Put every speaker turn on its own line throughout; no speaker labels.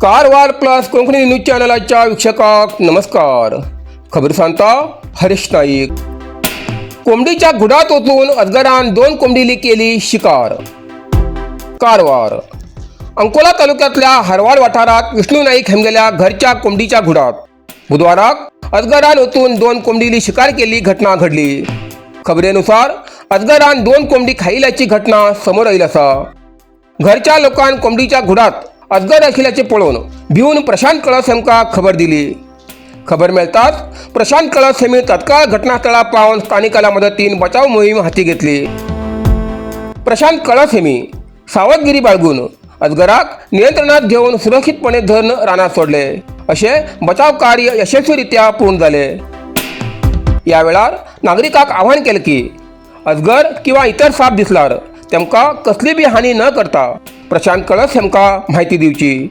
Karwar plus Konkani news चॅनलाच्या वीक्षकांक नमस्कार. खबर सांगता हरीश नाईक. कोंबडीच्या घुडात वचून अजगरान दोन कोंबडीली केली शिकार. कारवार अंकोला तालुक्यातल्या हरवाड वाठारात विष्णू नाईक हेमगेल्या घरच्या कोंबडीच्या घुडात बुधवाराक अजगरान वचून दोन कोंबडीली शिकार केली घटना घडली. खबरेनुसार अजगरान दोन कोंबडी खायिल्याची घटना समोर आयली आसा. घरच्या लोकान कोंबडीच्या घुडात अजगर आशिल्ल्याचे पळोवन भिवून प्रशांत कळस हेमकां खबर दिली. खबर मेळताच प्रशांत कळस हेमी तत्काळ घटनास्थळार पावन स्थानिकाला मदतीन बचाव मोहीम हाती घेतली. प्रशांत कळस हेमी सावधगिरी बाळगून अजगराक नियंत्रणात घेवन सुरक्षितपणे धरून रानात सोडले. असे बचाव कार्य यशस्वीरित्या पूर्ण झाले. या वेळार नागरिकांक आवाहन केले की अजगर किंवा इतर साप दिसल्यार तेमकां कसली बी हानी न करता प्रशांत कळस हेमकां म्हायती दिवची.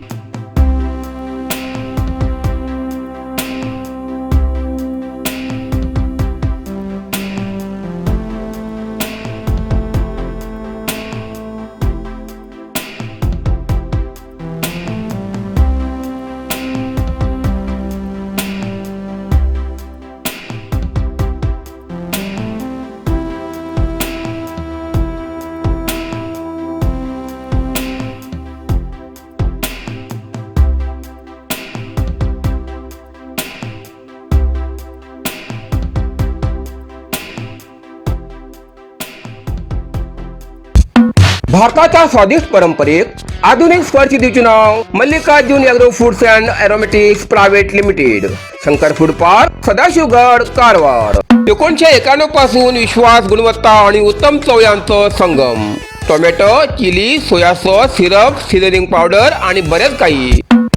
भारताच्या स्वादिष्ट परंपरेक आधुनिक स्पर्श दिवचे नाव Mallikarjun agro foods and aromatics private limited, Shankar food park, Sadashivgad, Karwar. 1991 पासून विश्वास, गुणवत्ता आणि उत्तम चव यांचं संगम. Tomato, chilli, soya sauce, syrup, seasoning powder आणि बरेच काही.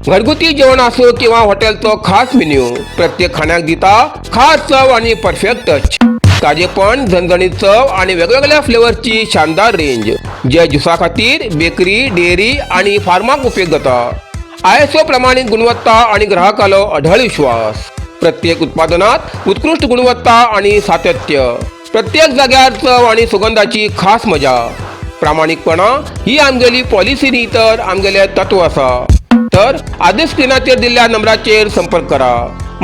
घरगुती जेवण असो किंवा हॉटेलचं खास मेन्यू, प्रत्येक खाण्याक दिता खास चव आणि परफेक्ट टच. ताजेपण, झणझणीत चव आणि वेगवेगळ्या फ्लेवर्सची शानदार रेंज, जे ज्युसा खातीर, बेकरी, डेअरी आणि फार्माक उपयोग जाता. ISO प्रमाणित गुणवत्ता आणि ग्राहकालो अढळ विश्वास. प्रत्येक उत्पादनात उत्कृष्ट गुणवत्ता आणि सातत्य. प्रत्येक जाग्यार चव आणि सुगंधाची खास मजा. प्रामाणिकपणा ही आमगेली पॉलिसी न्ही तर आमगेले तत्व आसा. तर आधीच स्क्रिनाचेर दिल्ल्या नंबराचेर संपर्क करा.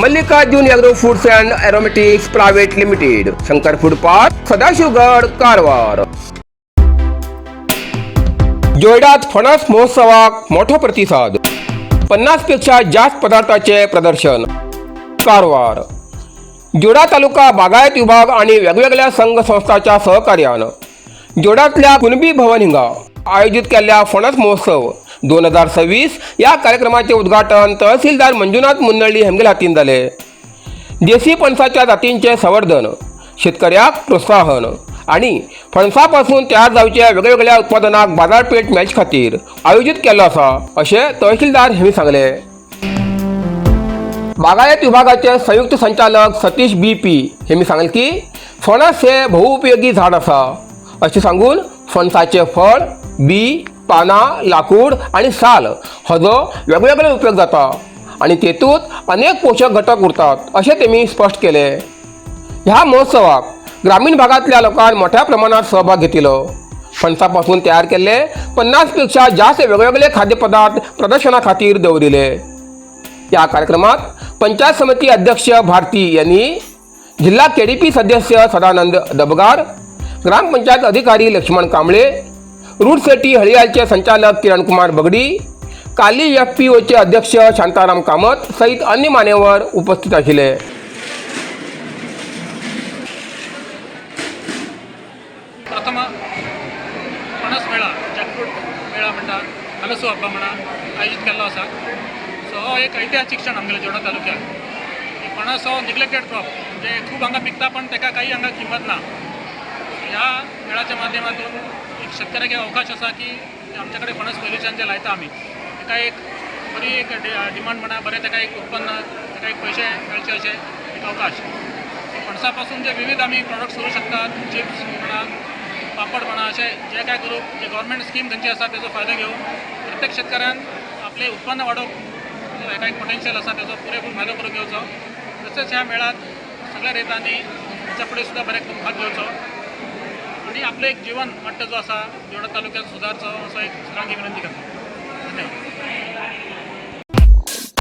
Mallikarjun agro foods and aromatics private limited, Shankar food park, Sadashivgad, Karwar. जोयडात फणस महोत्सवाक मोठो प्रतिसाद, 50 पेक्षा जास्त पदार्थाचे प्रदर्शन. कारवार जोडा तालुका बागायत विभाग आणि वेगवेगळ्या संघ संस्थाच्या सहकार्यानं जोडातल्या कुणबी भवन हिंगा आयोजित केल्ल्या फणस महोत्सव 2026 या कार्यक्रमाचे उद्घाटन तहसीलदार मंजुनाथ मुन्नळ्ळी हेमगेल हातीन जाले. देसी फणसाच्या जातींचे संवर्धन, शेतकऱ्याक प्रोत्साहन आणि फणसापासून तयार जावच्या वेगवेगळ्या उत्पादनाक बाजारपेठ मेळचे खातीर आयोजित केल्लो आसा, अशें तहसीलदार हेमी सांगले. बागायत विभागाचे संयुक्त संचालक सतीश बी पी हेमी सांगले की फणस हे बहुउपयोगी झाड आसा, अशें सांगून फणसाचे फळ, बी, पानां, लाकूड आनी साल हाजो वेगवेगळे उपयोग जाता आनी तेतूंत अनेक पोशक घटक उरतात, अशें तेमी स्पश्ट केलें. ह्या महोत्सवाक ग्रामीण भागांतल्या लोकांनी मोठ्या प्रमाणात सहभाग घेतिलो. फणसापासून तयार केल्ले 50 पेक्षा जास्त वेगवेगळे खाद्यपदार्थ प्रदर्शना खातीर दवरिले. या कार्यक्रमात पंचायत समिती अध्यक्ष भारती यांनी, जिल्हा केडीपी सदस्य सदानंद दबगार, ग्रामपंचायत अधिकारी लक्ष्मण कांबळे, रूट सिटी हळियालचे संचालक किरणकुमार बगडी, काली एफपीओचे अध्यक्ष शांताराम कामत सहित अन्य मान्यवर उपस्थित आशिल्ले.
प्रथम फणस मेळा, जॅकफ्रूट मेळा म्हणटा, हलसू हब्बा म्हणा आयोजीत केल्लो आसा. सो हो एक ऐतिहासीक क्षण आमगेल्या जोडा तालुक्याक. फणस हो निग्लेक्टेड क्रॉप, म्हणजे खूब हांगा पिकता पण ताका काही हांगा किंमत ना. ह्या मेळाच्या माध्यमातून एक शेतकऱ्याक एक अवकाश आसा की आमच्या कडेन फणस पयलींच्यान जे लायता आमी, ताका एक बरी एक डिमांड म्हणा, बरें ताका एक उत्पन्न, ताका एक पयशे मेळचे अशें एक अवकाश. फणसा पासून जे विविध आमी प्रोडक्ट्स करूं शकतात, चिप्स म्हणा, पापड म्हणा, अशें जे काय करूं, जे गव्हर्मेंट स्कीम खंयची आसा तेजो फायदो घेवन प्रत्येक शेतकऱ्यान आपलें उत्पन्न वाडोवंक हेका एक पोटेन्शियल आसा, तेजो पुरेपूर फायदो करून घेवचो. तशेंच ह्या मेळांत सगळ्या रयतांनी हेच्या फुडें सुद्दां बरें करून भाग घेवचो आनी आपलें एक जिवन मट्ट जो आसा जोडा तालुक्यात सुदारचो, असो एक सगळ्यांक विनंती करता. धन्यवाद.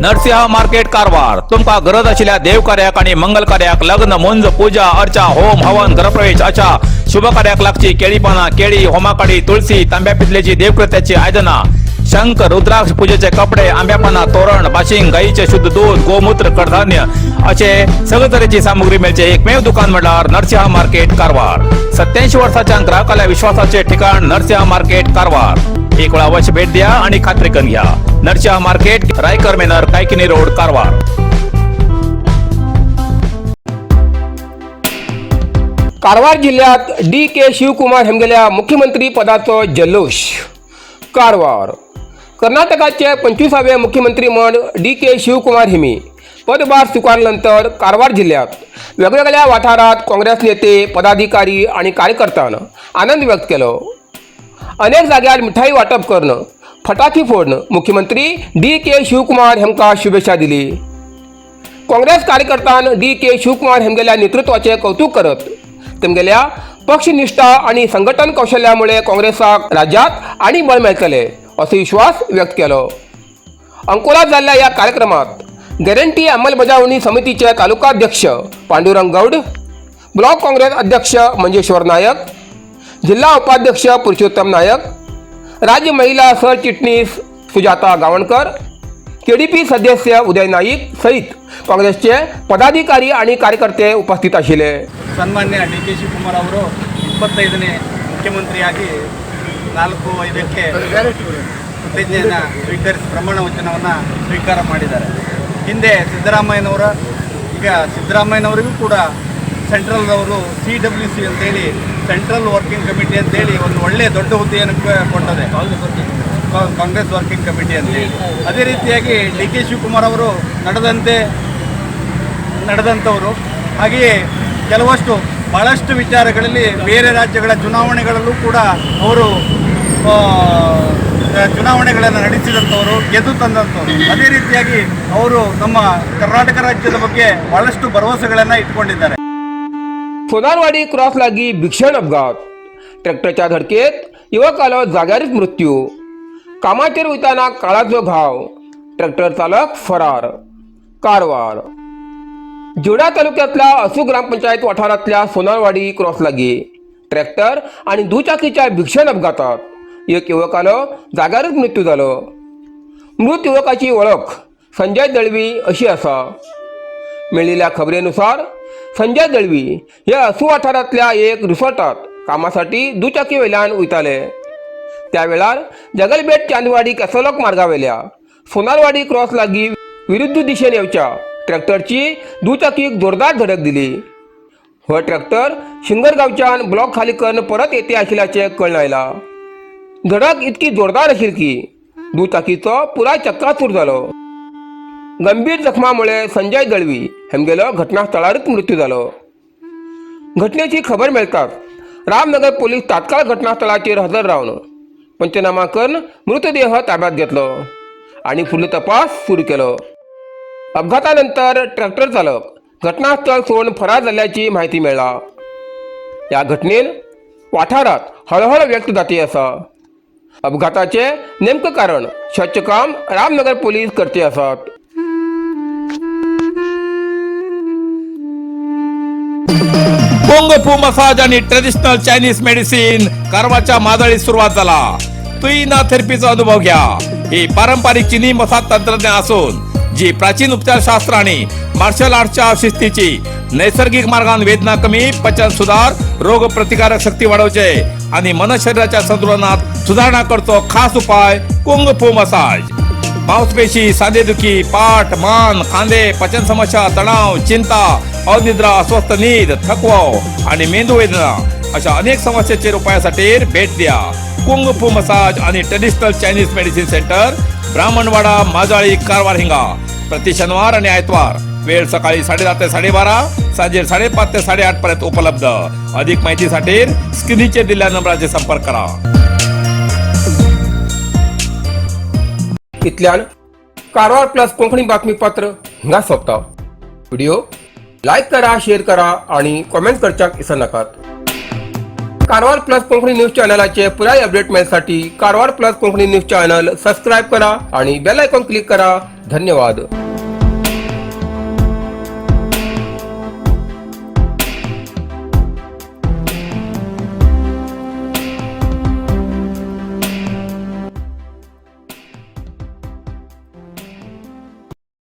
नरसिंह मार्केट कारवार. तुमकां गरज आशिल्ल्या देव कार्याक आणि मंगल कार्याक, लग्न, मुंज, पूजा अर्चा, होम हवन, गृहप्रवेश अशा शुभ कार्याक लागची केळी पानां, केळी, होमाकाडी, तुळसी, तांब्या पितलेची देवकृत्याची आयदनां, शंख, रुद्राक्ष, पूजेचे कपडे, आंब्या पानां, तोरण, बाशिंग, गाईचे शुद्ध दूध, गोमूत्र, कडधान्य असे सगळे तरेची सामुग्री मेळचे एकमेव दुकान म्हणल्यार नरसिंह मार्केट कारवार. 87 वर्साच्या ग्राहकाला विश्वासाचे ठिकाण नरसिंह मार्केट कारवार. एक वेळा अवश्य भेट द्या आणि खात्री करून घ्या. Narasimha market, Raikar manor, Kaikini road, Karwar.
Karwar जिल्ह्यात डी के शिवकुमार हेमगेल्या मुख्यमंत्री पदाचो जल्लोश. कारवार. कर्नाटकाचे 25वे मुख्यमंत्री म्हण डी के शिवकुमार हिमी पदभार स्वीकारल्यानंतर कारवार जिल्ह्यात वेगवेगळ्या वाठारात काँग्रेस नेते, पदाधिकारी आणि कार्यकर्त्यान आनंद व्यक्त केलो. अनेक जाग्यार मिठाई वाटप करणं, फटाकी फोडणं मुख्यमंत्री डी के शिवकुमार हेमकां शुभेच्छा दिली. काँग्रेस कार्यकर्त्यान डी के शिवकुमार हेमगेल्या नेतृत्वाचे कौतुक करत तेमगेल्या पक्षनिष्ठा आणि संघटन कौशल्यामुळे काँग्रेसाक राज्यात आणि बळ मेळतले असो विश्वास व्यक्त केलो. अंकोला जाल्ल्या ह्या कार्यक्रमात गॅरंटी अंमलबजावणी समितीचे तालुकाध्यक्ष पांडुरंग गौड, ब्लॉक काँग्रेस अध्यक्ष मंजेश्वर नायक, जिल्हा उपाध्यक्ष पुरुषोत्तम नायक, राज्य महिला सरचिटणीस सुजाता गावणकर, केडीपी सदस्य उदय नाईक सहित काँग्रेसचे पदाधिकारी आणि कार्यकर्ते उपस्थित आशिल्ले.
ಸನ್ಮಾನ್ಯ ಡಿ ಕೆ ಶಿವಕುಮಾರ್ ಅವರು 25ನೇ ಮುಖ್ಯಮಂತ್ರಿಯಾಗಿ 4/5ಕ್ಕೆ ಪ್ರತಿಜ್ಞೆಯನ್ನು ಸ್ವೀಕರಿಸಿ ಪ್ರಮಾಣ ವಚನವನ್ನು ಸ್ವೀಕಾರ ಮಾಡಿದ್ದಾರೆ. ಹಿಂದೆ ಸಿದ್ದರಾಮಯ್ಯನವರ, ಈಗ ಸಿದ್ದರಾಮಯ್ಯನವರಿಗೂ ಕೂಡ ಸೆಂಟ್ರಲ್ದವರು ಸಿಡಬ್ಲ್ಯೂಸಿ ಅಂತೇಳಿ, ಸೆಂಟ್ರಲ್ ವರ್ಕಿಂಗ್ ಕಮಿಟಿ ಅಂತೇಳಿ ಒಂದು ಒಳ್ಳೆಯ ದೊಡ್ಡ ಹುದ್ದೆಯನ್ನು ಕೊಟ್ಟದೆ, ಕಾಂಗ್ರೆಸ್ ವರ್ಕಿಂಗ್ ಕಮಿಟಿ ಅಂತೇಳಿ. ಅದೇ ರೀತಿಯಾಗಿ ಡಿ ಕೆ ಶಿವಕುಮಾರ್ ಅವರು ನಡೆದಂತೆ ನಡೆದಂಥವರು. ಹಾಗೆಯೇ ಕೆಲವಷ್ಟು ಭಾಳಷ್ಟು ವಿಚಾರಗಳಲ್ಲಿ ಬೇರೆ ರಾಜ್ಯಗಳ ಚುನಾವಣೆಗಳಲ್ಲೂ ಕೂಡ ಅವರು ಚುನಾವಣೆಗಳನ್ನು ನಡೆಸಿದಂಥವರು, ಗೆದ್ದು ತಂದಂಥವರು. ಅದೇ ರೀತಿಯಾಗಿ ಅವರು ನಮ್ಮ ಕರ್ನಾಟಕ ರಾಜ್ಯದ ಬಗ್ಗೆ ಭಾಳಷ್ಟು ಭರವಸೆಗಳನ್ನು ಇಟ್ಕೊಂಡಿದ್ದಾರೆ.
सोनारवाडी क्रॉस लागी भीषण अपघात. ट्रॅक्टरच्या धडकेत युवकालो जाग्यारच मृत्यू. कामाचेर वयताना काळाचो घाव. ट्रॅक्टर चालक फरार. कारवार. जोडा तालुक्यातल्या असू ग्रामपंचायत वाठारांतल्या सोनारवाडी क्रॉस लागी ट्रॅक्टर आणि दुचाकीच्या भीषण अपघातात एक युवकालो जाग्यारच मृत्यू जालो. मृत युवकाची वळख संजय दळवी अशी आसा. मेळिल्ल्या खबरेनुसार संजय दळवी हे असू वाठारांतल्या एक रिसॉर्टात कामासाठी दुचाकी वयल्यान वयताले. त्या वेळार जगलबेट चांदवाडी कॅसोलॉक मार्गावेल्या सोनारवाडी क्रॉस लागीं विरुद्ध दिशेन येवच्या ट्रॅक्टरची दुचाकीक जोरदार धडक दिली. हो ट्रॅक्टर शिंगरगांवच्यान ब्लॉक खाली करून परत येते आशिल्ल्याचें कळून आयलां. धडक इतकी जोरदार आशिल्ली की दुचाकीचो पुराय चक्काचूर जालो. गंभीर जखमामुळे संजय दळवी हेमगेलो घटनास्थळारच मृत्यू जालो. घटनेची खबर मेळटाच रामनगर पोलीस तात्काळ घटनास्थळाचेर हजर रावन पंचनामा करून मृतदेह ताब्यात घेतलो आणि फुडलो तपास सुरू केलो. अपघातानंतर ट्रॅक्टर चालक घटनास्थळ सोडून फरार जाल्ल्याची म्हायती मेळ्ळा. ह्या घटनेन वाठारात हळहळ व्यक्त जाती आसा. अपघाताचे नेमकं कारण शोधचें काम रामनगर पोलीस करते आसात.
कुंग फू मसाज आणि ट्रेडिशनल चायनीज मेडिसिन कारवारच्या मादळीत सुरुवात झाला. तुईना थेरपीचा अनुभव घ्या. ही पारंपरिक चिनी मसाज तंत्रज्ञान असून जी प्राचीन उपचारशास्त्र आणि मार्शल आर्टच्या शिस्तीची नैसर्गिक मार्गान वेदना कमी, पचन सुधार, रोग प्रतिकारक शक्ती वाढवचे आणि मन शरीराच्या संतुलनात सुधारणा करतो खास उपाय कुंग फू मसाज. मांसपेशी, सांधेदुखी, पाठ, मान, खांदे, पचन समस्या, तणाव, चिंता, अनिद्रा, अस्वस्थ नीद, थकवा आणि मेंदू वेदना अशा अनेक समस्येचेर उपायासाठी भेट द्या कुंग फू मसाज आणि traditional Chinese medicine centre, Brahmanwada, Majali, Karwar हिंगा. प्रति शनिवार आणि आयतवार, वेळ सकाळी 10:30 ते 12:30, सांजे 5:30 ते 8:30 पर्यंत उपलब्ध. अधिक माहितीसाठी स्क्रीनचे दिलेल्या नंबराचे संपर्क करा.
इतल्यान कारवार प्लस कोंकणी बातमीपत्र हिंगा सोंपता. व्हिडिओ लायक करा, शेअर करा आणि कॉमेंट करच्याक विसरनाकात. कारवार प्लस कोंकणी न्यूज चॅनलाचे पुराय update मेळसाठी Karwar plus Konkani news channel subscribe करा आणि बेल आयकॉन क्लिक करा. धन्यवाद.